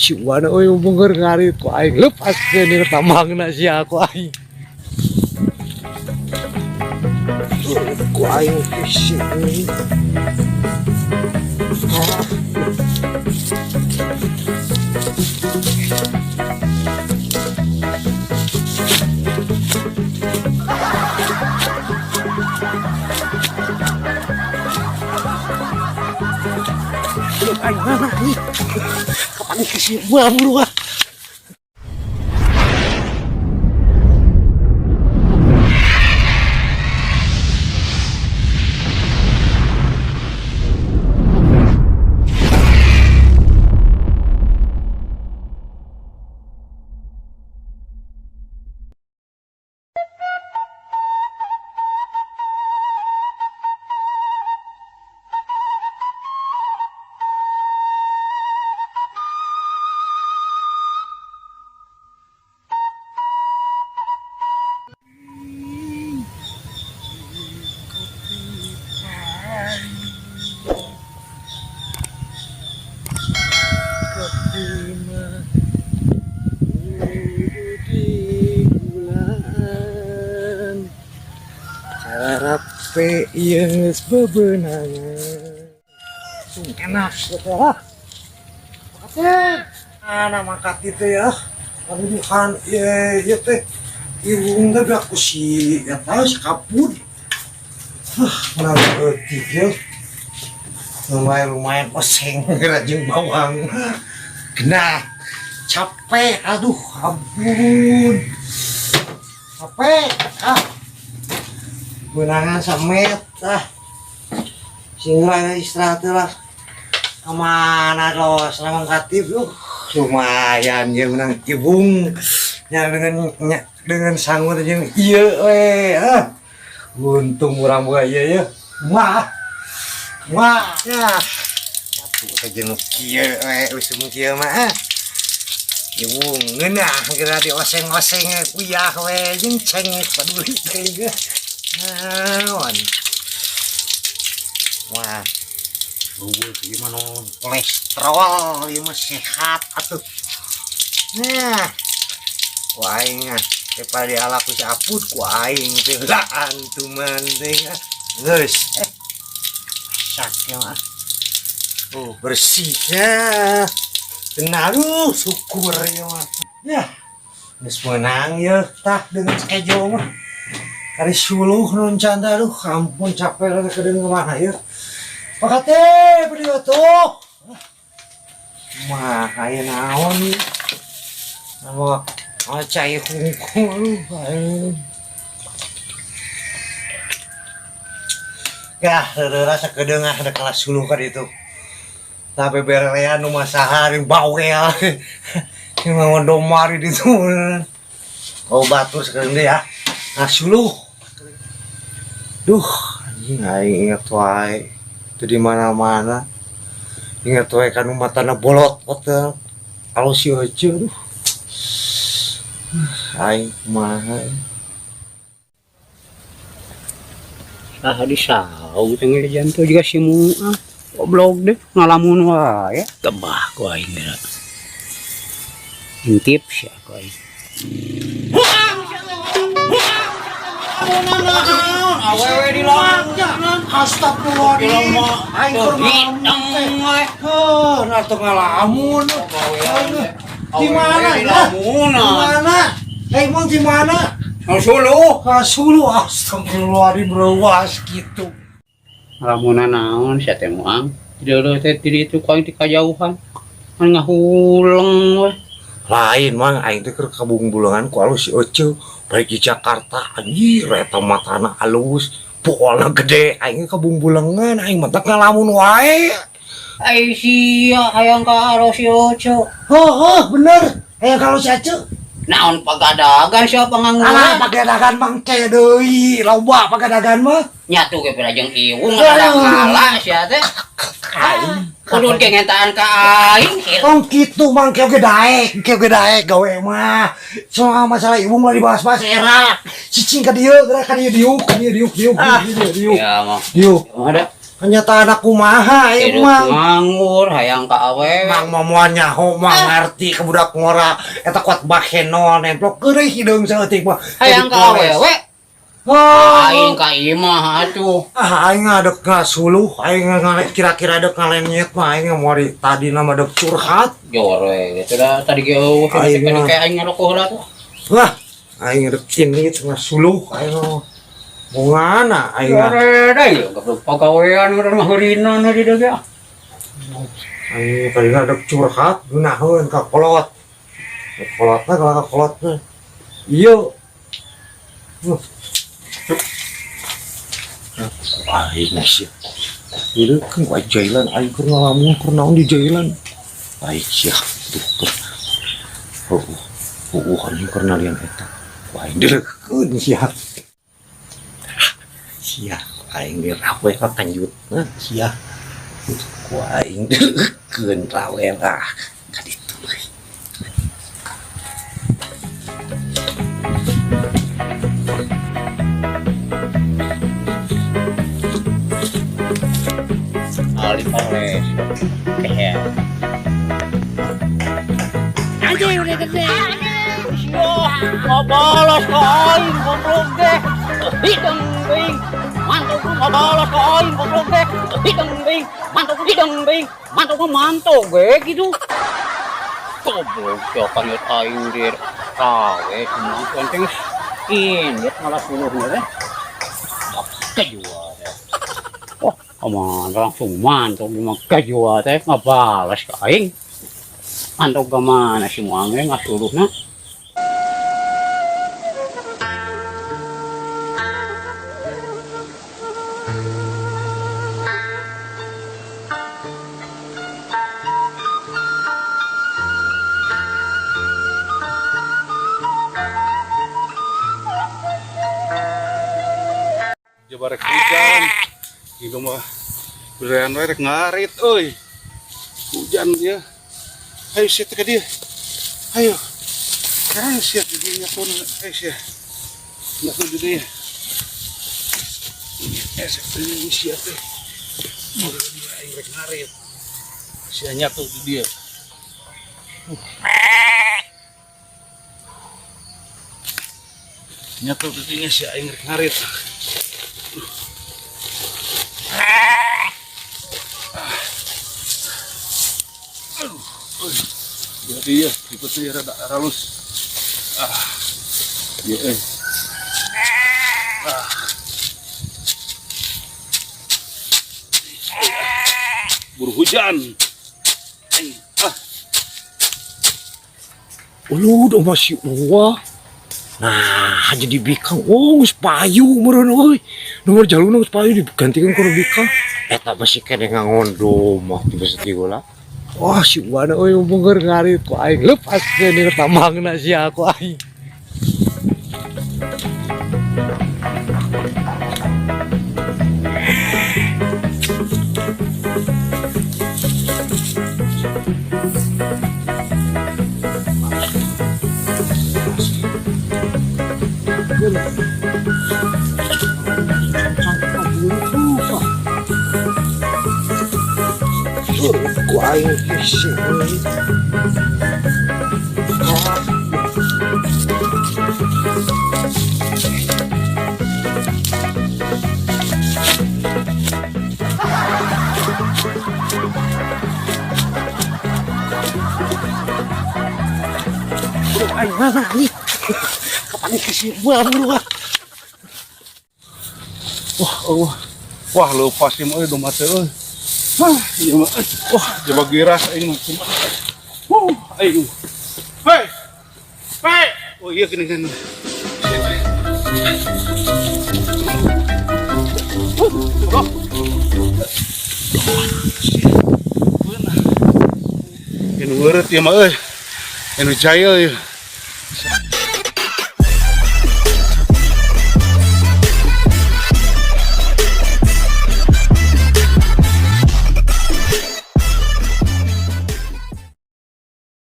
Si Wana euy beungeur ngarit ku aing lepaskeun ieu tambangna sia ku aing. Ku aing pusing. Aing mana nih? Kapan ke si buru ah. Carape ieu geus bebenangan. Enak gitu lah. Makasih. Ana mangkat itu ya. Kabuduhan ieu ieu teh. Iwung teh aku si eta si kapud. Hah, menarik eutik ya. Lumayan lumayan oseng rajin bawang. Kena capek, aduh ampun. Capek ah. Benangan samet ah. Singlah istirahat lah. Kemana lo selama katip lumayan ya menang ibung ya dengan sangut aja iya we ah. Untung murah murah iya ya wah wah ya satu saja nu kieu we usum kieu mah ah. Ibung ngeunah geura dioseng-oseng kuyah we jeung cengek paduli teh ge naon wah eueuh ieu mah non kolesterol ieu mah sehat atuh. Nah, ku aing ah daripada dialak ku si Apud ku aing teh heulaan tuman teh ah. Geus sak mah. Oh, bersih ya. Tenang syukur ieu mah. Ya. Geus meunang ieu tah dengan sakejo mah. Kari suluh nun canda aduh ampun capek lah kedeung kemana ieu. Makate beri tuh. Mah aya naon ieu. Nama cai hungkul aduh. Gah, reureura sakedeung ah da kelas suluh ka ditu. Tapi berean nu masaha jeung bawel. Jeung mawa domar di ditu. Oh batur sakedeung deui ya. Nah suluh. Duh, anjing aing inget wae. Itu di mana-mana. Ingat wae kan matana bolot teh. Kalau si Oce aduh. Aing kumaha. Ah di sau teh ngelijan tuh juga si Muah. Goblok deh ngalamun wae. Kebah ku aing geura. Intip sia ku aing. Awewe di lamun. Astagfirullahaladzim. Aing keur ngalamun teh. Heuh, nah teu ngalamun. Di mana ya? Di mana? Eh, emang di mana? Suluh. Ka suluh astagfirullahaladzim reuas kitu. Ngalamunan naon sia teh moang. Deuleuh teh di ditu ku aing ti kajauhan. Kan ngahuleng we. Lain mang aing teh keur kabung-bulungan ku alus si Ece balik di Jakarta anjir eta matana alus poolna gede aing kabung-bulengan aing mah teh ngalamun wae. Ai sia hayang ka alus si Ece. Heuh, bener. Hayang ka alus si Ece. Naon pagadagan sia pangangguran. Alah pagadagan mang ce deui, loba pagadagan mah. Nyatu ge pira jeung iwung ada kalah sia teh. Aing kudu ge ngentaan ka aing. Tong kitu mang kieu ge daek gawe mah. Soal masalah iwung lah dibahas-bahas era. Cicing ka dieu, geura ka dieu diuk, ka dieu diuk diuk diuk diuk. Ya mah. Diuk. Ada. Kenyataan aku kumaha Hidup emang. Nganggur hayang ka awewe. Mang mah moal nyaho, moal ngarti ke budak ngora eta kuat bahenol nemplok keureuh hideung saeutik mah. Hayang ka awewe. Oh. Aing ka imah atuh. Ah, aing ngadek ngasuluh, aing kira-kira dek ngalenyet mah aing mau di tadi nama dek curhat. Jore gitu dah tadi ge eueuh Aing mah. kayak aing ngerokok heula tuh. Wah, aing dek ini ngasuluh, aing mah. Mau ngana aing mah. Jore deui goblok pagawean urang mah heurina di dieu ge. Aing tadi dek curhat gunaheun ka kolot. Kolotna kalau ka kolotna. Iya. Aing sih. Ieu kan ku jailan aing keur ngalamun keur naon di jailan. Aing sia tuh keur. Oh, oh, aing keur nalian eta. Ku aing dileukeun sia. Sia, aing dirawe ka kanjutna sia. Ku aing dileukeun rawe lah ka ditu euy. Ali poles. Kehe. Anjing udah gede. Ngabalas ka aing goblok teh. Hidung bing. Mantap ngabalas ka aing goblok teh. Hidung bing. Mantap hidung bing. Mantap mantap ge gitu. Goblok ya kan aing dir. Rawe semua penting. Ini malah suluhnya teh. Kejual teh. Wah, aman langsung mantap mah kejual teh ngabalas ka aing. Mantap ke mana si muangnya ngasuluhna. Jabarek hujan. Ieu mah berean we rek ngarit euy. Hujan ya. Ayo sia teh ka dieu. Ayo. Ayo sia di dieu nyapun. Ayo sia. Nyapun di dieu. Eh sia sia teh. Aing rek ngarit. Sia nyatu di dieu. Nyatu di dieu sia aing rek ngarit. Jadi ya, ikut ya rada halus. Ah, ya eh. Ah. Buru hujan. Ah. Ulu udah masih wah. Nah, jadi bikang. Oh, geus payu meureun euy. Nomor jaluna geus payu digantikan ku bikang. Eta masih kene ngangondo mah tiba setigula. Wah, si wana euy beungeur ngarit ku aing. Lepas deui tambangna sia ku aing. Ku aing hese euy. Aing mana nih? Kapan nih buah buru ah. Wah, Allah. Wah, lupa sih mah euy domba teh euy. Wah, ieu mah euy. Wah, jaba giras aing mah kumaha. Wuh, aing. Hei. Hei. Oh iya gini kan. Anu ngeureut ieu mah euy. Anu jaya ieu.